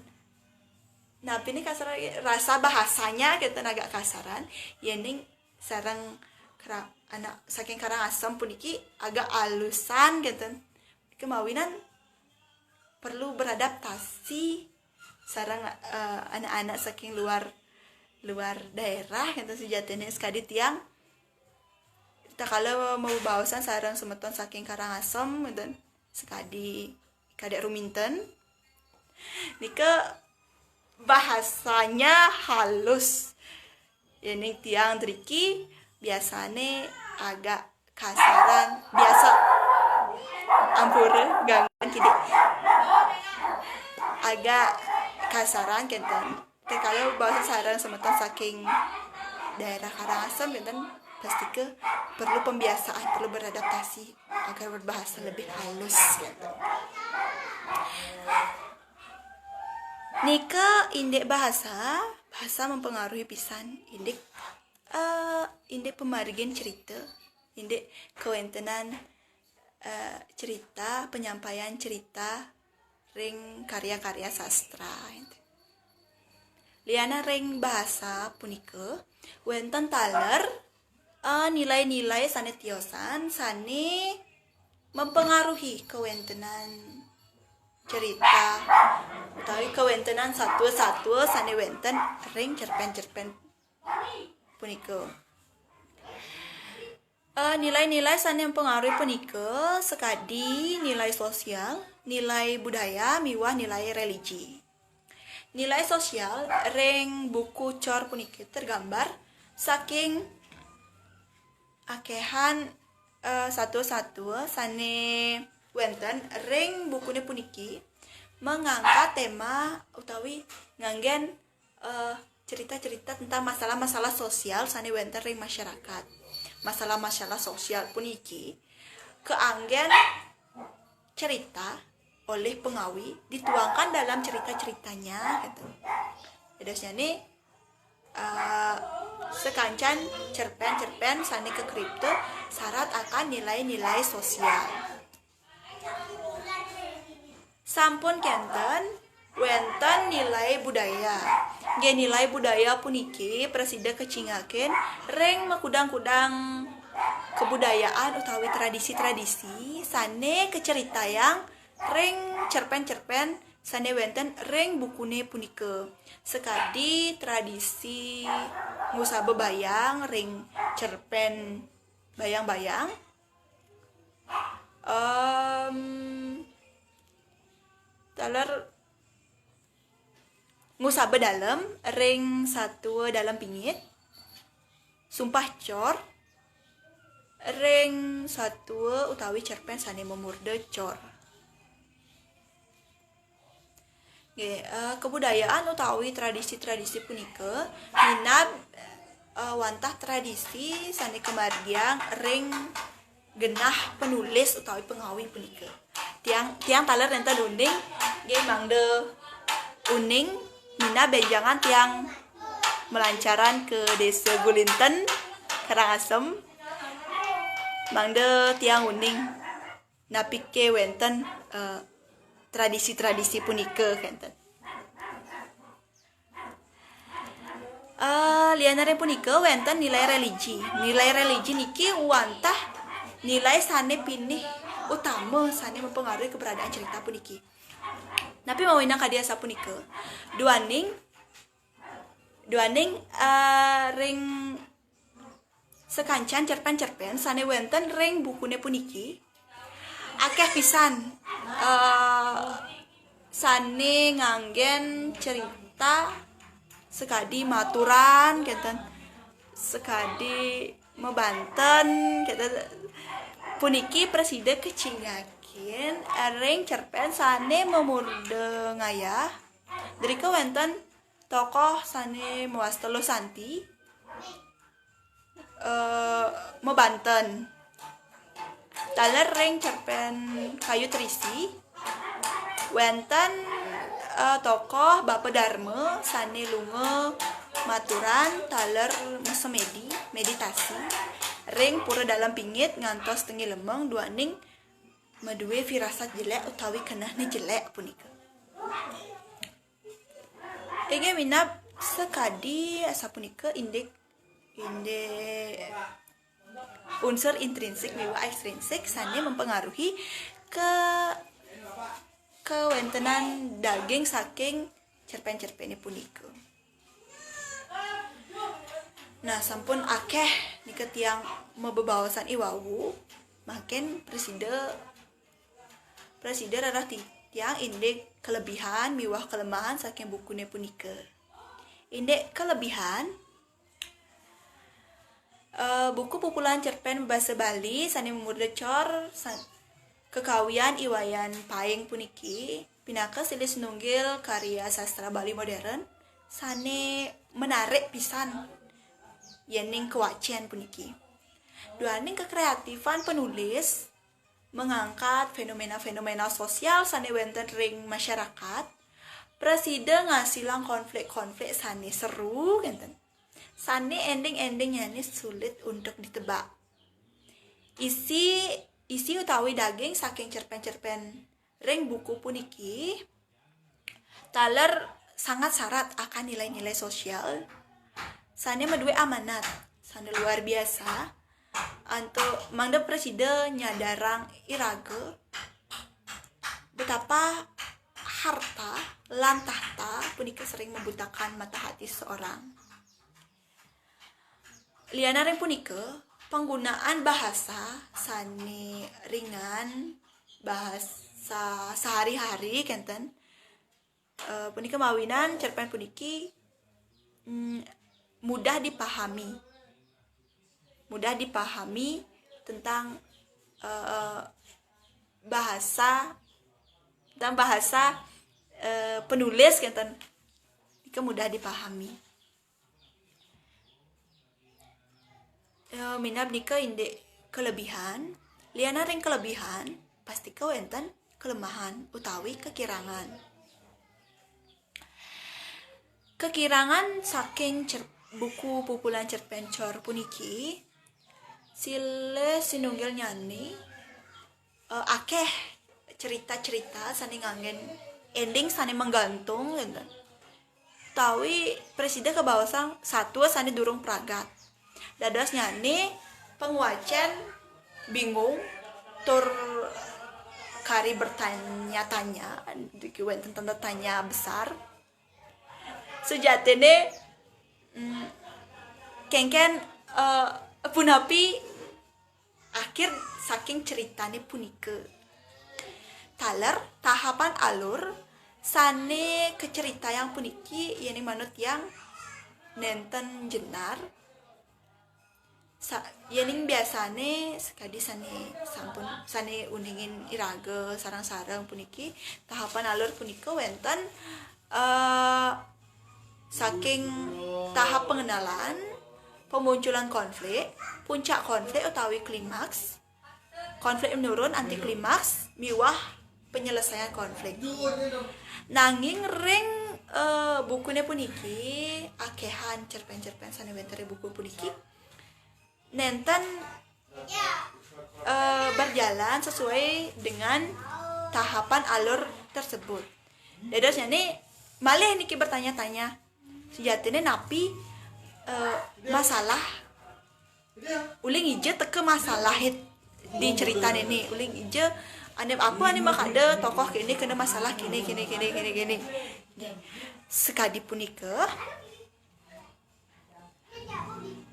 Napiné kasaran? Rasa bahasanya, kénten, agak kasaran. Yéning sareng kera-, anak saking Karangasem puniki agak alusan, kénten. Kemawinan perlu beradaptasi sareng, eh, anak-anak saking luar, luar daerah, kénten, sujatiné sakadi tiang. Rita kala mabebaosan sareng semeton saking Karangasem, kénten, sakadi Kadék Ruminten. Nika bahasanya halus. Yéning tiang driki biasané agak kasaran, biasa, ampura gangguan kidik. Agak kasaran, kénten. Rita kala bebaosan sareng semeton saking daerah Karangasem, kénten, pastika perlu pembiasaan, perlu beradaptasi agar berbahasa lebih halus, kénten. Nika indik bahasa, bahasa mempengaruhi pisan indik, eh, indik pamargin cerita, indik kawéntenan, eh, cerita, penyampaian cerita ring karya-karya sastra. Lianan ring bahasa punika, wénten taler, eh, nilai-nilai sané tiosan sané mempengaruhi kawéntenan cerita utawi kawéntenan satua-satua sané wénten ring cerpén-cerpén punika. Eh, nilai-nilai sané mempengaruhi punika sakadi nilai sosial, nilai budaya, miwah nilai religi. Nilai sosial ring buku cor puniki tergambar saking akéhan, eh, satua-satua sané wénten ring bukuné puniki mengangkat tema utawi nganggén, eh, cerita-cerita tentang masalah-masalah sosial sané wénten ring masyarakat. Masalah-masalah sosial puniki kaanggén cerita olih pengawi dituangkan dalam cerita-ceritanya, gitu. Dadosnyané, eh, sakancan cerpén-cerpén sané kakripta syarat akan nilai-nilai sosial. Sampun kénten, wénten nilai budaya. Nggih, nilai budaya puniki prasida kacingakin ring makudang-kudang kabudayaan utawi tradisi-tradisi sané kacaritayang ring cerpén-cerpén sane wenten ring bukune punika. Sakadi tradisi ngusaba bayang ring cerpen bayang-bayang. Em, taler ngusaba dalem ring satua dalem pingit, sumpah cor ring satua utawi cerpen sane mamurda cor. Nggih, eh, kebudayaan utawi tradisi-tradisi punika minab, eh, wantah tradisi sane kamargiang ring genah penulis utawi pengawi punika. Tiang, tiang taler nenten uning, nggih, mangda uning minab benjangan tiang malancaran ke Desa Gulinten, Karangasem. Mangda tiang uning napike wenten, eh, tradisi-tradisi punika, kenten. Eh, liana ring punika wenten nilai religi. Nilai religi niki wantah nilai sane pinih utama sane mempengaruhi keberadaan cerita puniki. Napi mawinan kadi asapunika? Duaning, duaning, eh, ring sakancan cerpen-cerpen sane wenten ring bukune puniki, akeh pisan, eh, sane nganggen cerita sakadi maturan, kenten, sakadi mabanten, kenten. Puniki prasida kacingakin ring cerpen sane mamurda ngayah. Drika wenten tokoh sane mawasta Luh Santi, eh, mabanten. Taler ring cerpen Kayu Terisi, wenten, eh, tokoh Bapa Darma sane lunga maturan taler masemedi, meditasi, ring Pura Dalem Pingit ngantos tengilemeng duaning madue firasat jelek utawi kenehne jelek punika. Inggih minab sakadi asapunika indik, indik unsur intrinsik miwah ekstrinsik sane mempengaruhi ke, kawentenan daging saking cerpen-cerpene punika. Nah, sampun akeh nika tiang mabebaosan iwau, mangkin prasida, prasida rereh ti-, tiang indik kelebihan miwah kelemahan saking bukune punika. Indik kelebihan, eh, buku pupulan cerpen basa Bali sane mamurda Cor sa-, kekawian I Wayan Paing puniki pinaka silih sinunggil karya sastra Bali modern sane menarik pisan yening kawacen puniki. Duaning kekreatifan penulis mengangkat fenomena-fenomena sosial sane wenten ring masyarakat, prasida ngasilang konflik-konflik sane seru, kenten, sane ending-endingnyane sulit untuk ditebak. Isi, isi utawi daging saking cerpen-cerpen ring buku puniki taler sangat sarat akan nilai-nilai sosial sane madue amanat sane luar biasa antuk mangda prasida nyadarang iraga betapa harta lan tahta punika sering membutakan mata hati seseorang. Liana ring punika, panggunaan bahasa sane ringan, bahasa sehari-hari, kenten, eh, punika mawinan cerpen puniki, mm, mudah dipahami. Mudah dipahami tentang, eh, bahasa, tentang bahasa, eh, penulis, kenten. Nika mudah dipahami. Eh, minab nika indik kelebihan, liana ring kelebihan, pastika wenten kelemahan utawi kekirangan. Kekirangan saking cer-, buku pupulan cerpen Cor puniki, silih sinunggilnyane, eh, akeh cerita-cerita sane nganggen ending sane menggantung, kenten. Utawi prasida kabaosang satua sane durung pragat. Dadosnyane pangwacen bingung tur kari bertanya-tanya, wénten tanda tanya besar. Sujatiné, mm, kéngkén, eh, punapi akhir saking ceritané punika. Taler tahapan alur sané kaceritayang puniki yéning manut tiang nénten jenar. Sa-, yéning biasané sakadi sané sampun, sané uningin iraga sareng-sareng puniki, tahapan alur punika wénten, eh, saking tahap pengenalan, pemunculan konflik, puncak konflik utawi klimaks, konflik menurun, anti klimaks, miwah penyelesaian konflik. Nanging ring, eh, bukuné puniki, akéhan cerpén-cerpén sané wénten ring buku puniki nénten, eh, berjalan sesuai dengan tahapan alur tersebut. Dadosnyané malih niki bertanya-tanya, sujatiné napi, eh, masalah, uling ija teka masalah di ceritané né, uling ija ané apa ané makada tokoh kéné kena masalah kéné, kéné, kéné, kéné, kéné. Sakadi punika,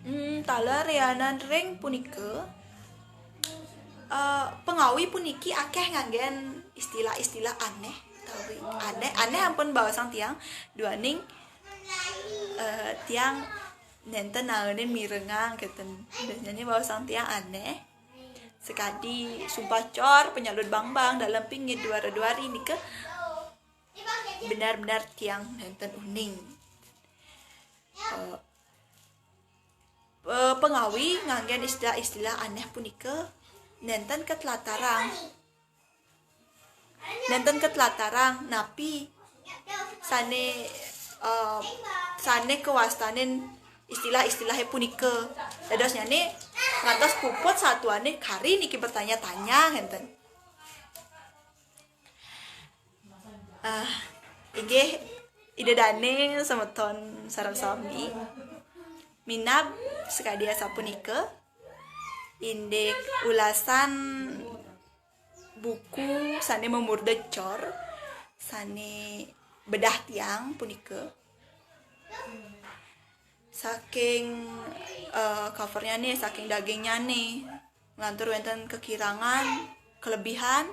hmm, taler lianan ring punika, eh, pangawi puniki akéh nganggén istilah-istilah anéh utawi anéh, anéh ampun baosang tiang, duaning, eh, tiang nénten naenin mirengang kénten. Dadosnyané baosang tiang anéh. Sakadi sumpah cor, penyalud bangbang, dalem pingit, duara-duari nika benar-benar tiang nénten uning. Eh, eh, pangawi nganggén istilah-istilah anéh punika nénten katlatarang. Nénten katlatarang napi sané, eh, sané kawastanin istilah-istilahé punika. Dadosnyané ngantos puput satuané kari niki bertanya-tanya kénten. Ah, inggih Ida dané semeton sareng sami. Minab sakadi asapunika, indik ulasan buku sané mamurda cor, sané bedah tiang punika. Saking, eh, covernyané, saking dagingnyané, nglantur wénten kekirangan, kelebihan,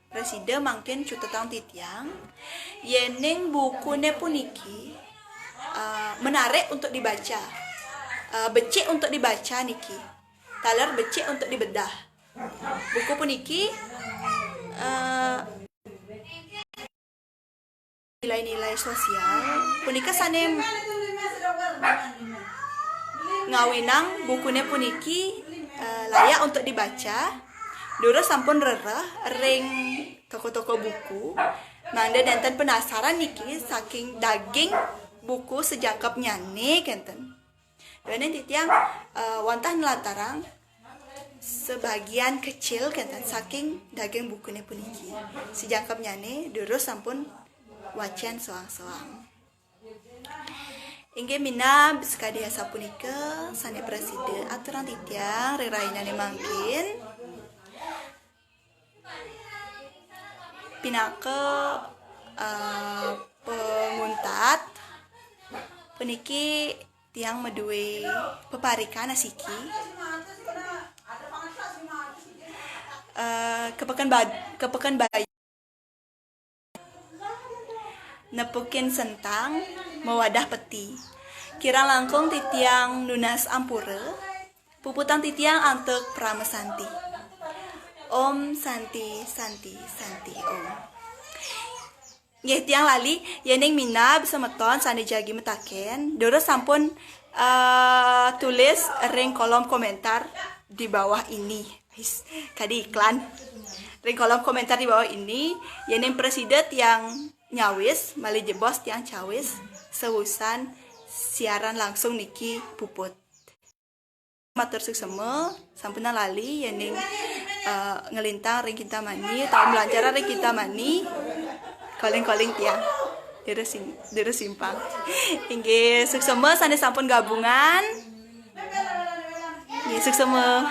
prasida mangkin cutetang titiang, yéning bukuné puniki, eh, menarik untuk dibaca, eh, becik untuk dibaca niki, taler becik untuk dibedah. Buku puniki, eh, nilai-nilai sosial punika sané ngawinang bukuné puniki, eh, layak untuk dibaca. Durus sampun rereh ring toko-toko buku, mangda nénten penasaran niki saking daging buku sajangkepnyané kénten. Duaning titiang, eh, wantah nlatarang sebagian kecil kénten saking daging bukuné puniki. Sajangkepnyané durus sampun wacén soang-soang. Inggih minab sakadi asapunika sané prasida aturang titiang ring rahinané mangkin. Pinaka, eh, panguntat, puniki tiang madué peparikan asiki. Eh, ka peken Bad-, ka peken Bayu. Nepukin sentang, mawadah peti. Kirang langkung titiang nunas ampura, puputang titiang antuk parama santi. Om Santi, Santi, Santi Om. Nggih, tiang lali, yéning minab semeton sané jagi mataken, durus sampun, eh, tulis ring kolom komentar di bawah ini. Wis, kadi iklan. Ring kolom komentar di bawah ini, yéning prasida tiang nyawis, malih jebos tiang cawis, sawusan siaran langsung niki puput. Matur suksema, sampunang lali yéning, eh, nglintang ring Kintamani, utawi malancaran ring Kintamani, calling-calling tiang. Durus sim-, durus simpang. Inggih, suksema sané sampun gabungan. Inggih, suksema.